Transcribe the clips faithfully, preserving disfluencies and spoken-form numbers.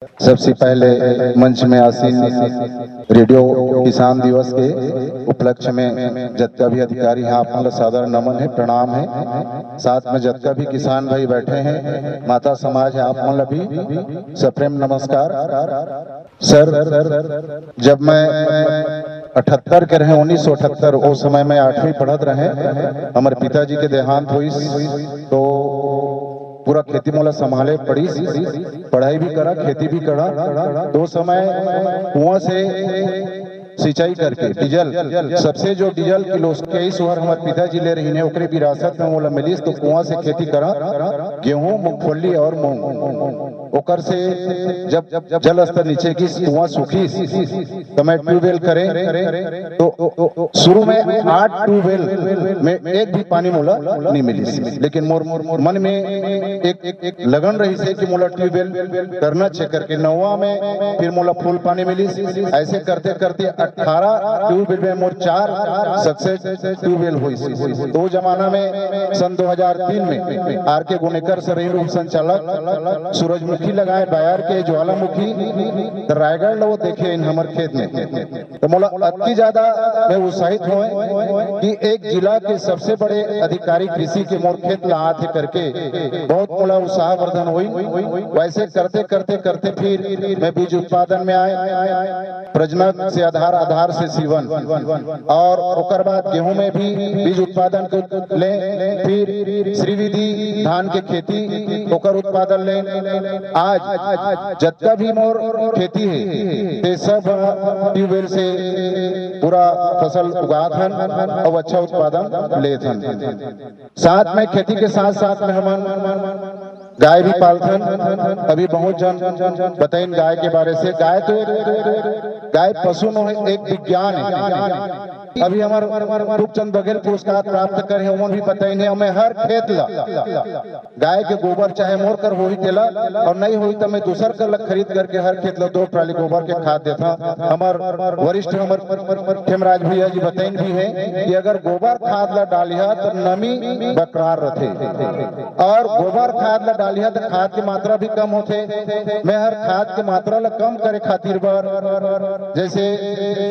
सबसे पहले मंच में आसीन रेडियो किसान दिवस के उपलक्ष्य में जतका भी अधिकारी हैं, आप मन ला सादर नमन है, प्रणाम है। साथ में जतका भी किसान भाई बैठे हैं, माता समाज है, आप मन ला भी सप्रेम नमस्कार। सर, जब मैं अठहत्तर के रहे, उन्नीस सौ अठहत्तर, वो समय मैं आठवीं पढ़त रहे, हमर पिताजी के देहांत होइस, तो पूरा खेती मोला संभाले पड़िस, पढ़ाई भी करा, खेती भी करा। तो समय कुआं से सिंचाई करके डीजल, सबसे जो डीजल किलो के सुहर हमर पिताजी ले रहिन हे, ओकरे विरासत में मोला मिलिस, तो कुआं से खेती करा, गेहूं, मूंगफली और मूंग। ओकर से जब जल स्तर नीचे गिस, कुआं सूखिस, तो मैं ट्यूबवेल करे, तो शुरू में आठ ट्यूबवेल में एक भी पानी मोला नहीं मिलिस, लेकिन मोर, मोर मन में एक, एक, एक लगन रहिस हे कि मोला ट्यूबवेल करना छे करके। नौवा में फिर मोला फुल पानी मिलिस। ऐसे करते करते अठारह ट्यूबवेल में मोर चार सक्सेस ट्यूबवेल होइस। तो वो जमाना में सन दो हज़ार तीन में आर के गुनेकर सर रहिन उप संचालक, सूरजमुखी लगाए, बयार के ज्वालामुखी, तो रायगढ़ ला वो देखे इन हमर खेत में। तो मोला अतकी ज्यादा मैं उत्साहित होए कि एक जिला के सबसे बड़े अधिकारी कृषि के मोर खेत ला आत हे करके बहुत मोला उत्साहवर्धन होई। वैसे करते करते करते फिर मैं बीज उत्पादन में आए, प्रजनन से आधार, आधार से सीवन, और ओकर बाद गेहूं में भी बीज उत्पादन के ले, फिर श्रीविधि धान के खेती, ओकर उत्पादन ले। आज जतका भी मोर खेती हे, ते सब ट्यूबवेल से पूरा फसल उगात हन और अच्छा उत्पादन लेत हन। साथ में खेती के साथ साथ में हमन गाय भी पालथन। अभी बहुत झन बताइन गाय के बारे से। गाय तो एक, गाय पशु नो हे, एक विज्ञान हे। अभी हमर रूपचंद बघेल पुरस्कार प्राप्त करे हे, ओमन भी बताइन हे, हमें हर खेत ला गाय के गोबर चाहे मोर कर होही तेला, और नहीं होही त मैं दूसर कर ला खरीद करके हर खेत ला दो ट्राली गोबर के खाद देथा। हमर वरिष्ठ हमर खेमराज भैया जी बताइन भी हे कि अगर गोबर खाद ला डालिहा त नमी बरकरार रथे, और गोबर खाद ला डालिहा त खाद के मात्रा भी कम होथे। मैं हर खाद के मात्रा ला कम करे खातिर बर जैसे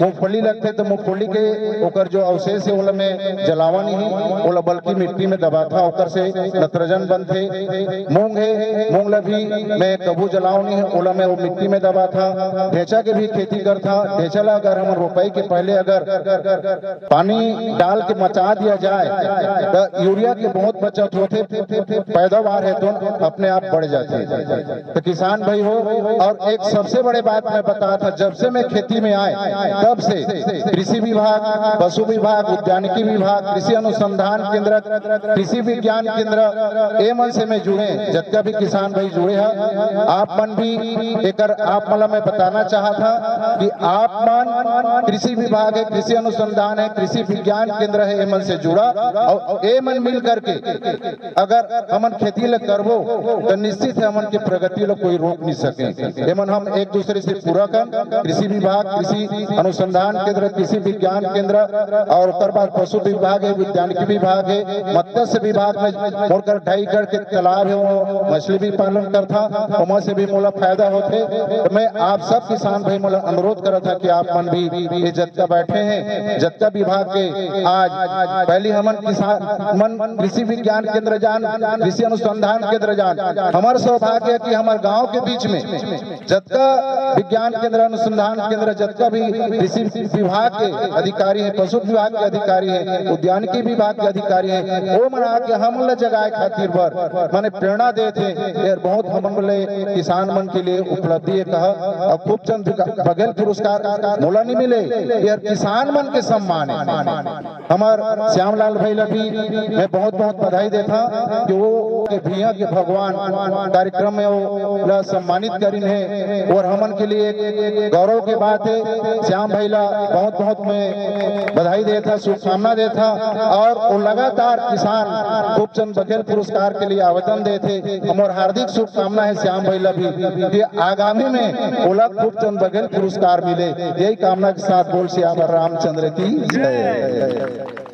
मूंगफली लगथे त मूंगफली के ओकर जो अवशेष हे ओला मैं जलावन ही, ओला बल्कि मिट्टी में दबाथा, ओकर से नत्रजन बनथे। मूंग हे, मूंग ला भी मैं कभू जलावन ही, ओला मैं वो मिट्टी में दबाथा। ढेंचा के भी खेती करथा। ढेंचा ला अगर हमन रोपाई के पहले अगर पानी डाल के मचा दिया जाए त यूरिया के बहुत बचत होथे, पैदावार हे तो अपने आप बढ़ जाथे। तो किसान भाई हो, और एक सबसे बड़े बात मैं बताथा, जब से मैं खेती में आए तब से कृषि विभाग, पशु विभाग, उद्यानिकी विभाग, कृषि अनुसंधान केंद्र, कृषि विज्ञान केंद्र, ए मन से मैं जुड़े, जतका भी किसान भाई जुड़े हे, आप मन भी एकर आप मन ला मैं बताना चाहथा कि आप मन कृषि विभाग हे, कृषि अनुसंधान हे, कृषि विज्ञान केंद्र हे, ए मन से जुड़ा और ए मन मिल करके अगर हमन खेती ल करबो त निश्चित हे हमन के प्रगति ल कोई रोक नहीं सके। एमन हम एक दूसरे से पूरक हन। कृषि विभाग, कृषि अनुसंधान केंद्र, कृषि विज्ञान केंद्र और ओकर बाद पशु विभाग हे, उद्यानिकी विभाग हे, मत्स्य विभाग में मोर कर ढाई एकड़ के तालाब हे, वो मछली भी पालन करथा, ओमा से भी मोला फायदा होथे। तो मैं आप सब किसान भाई मोला अनुरोध करत हा कि आप मन भी ये जतका बैठे हैं, जतका विभाग के आज पहली हमन किसान मन कृषि विज्ञान केंद्र जान, कृषि अनुसंधान केंद्र जान, हमर सौभाग्य कि हमर गांव के बीच में जतका विज्ञान केंद्र, अनुसंधान केंद्र, जतका भी कृषि विभाग के अधिकारी हैं, पशु विभाग के अधिकारी हैं, उद्यानिकी विभाग के अधिकारी हैं, वो मन आके हमन ला जगाए खातिर बर माने प्रेरणा देत हे। ये बहुत हमन ले किसान मन के लिए उपलब्धि हे कहा। और खूबचंद बघेल पुरस्कार मोला नहीं मिले, ये किसान मन के सम्मान हे। हमर श्यामलाल भाई ला भी मैं बहुत बहुत बधाई देथा कि वो के भुइयां के भगवान कार्यक्रम में वो ला सम्मानित करिन हे, और हमन के लिए एक गौरव के बात हे। श्याम भाई ला बहुत बहुत मैं बधाई देथा, शुभकामना देथा, और वो लगातार किसान खूबचंद बघेल पुरस्कार के लिए आवेदन देथे। हमर हार्दिक शुभकामना हे श्याम भाई ला भी कि आगामी में ओला खूबचंद बघेल पुरस्कार मिले, यही कामना के साथ बोल सियावर रामचंद्र की जय।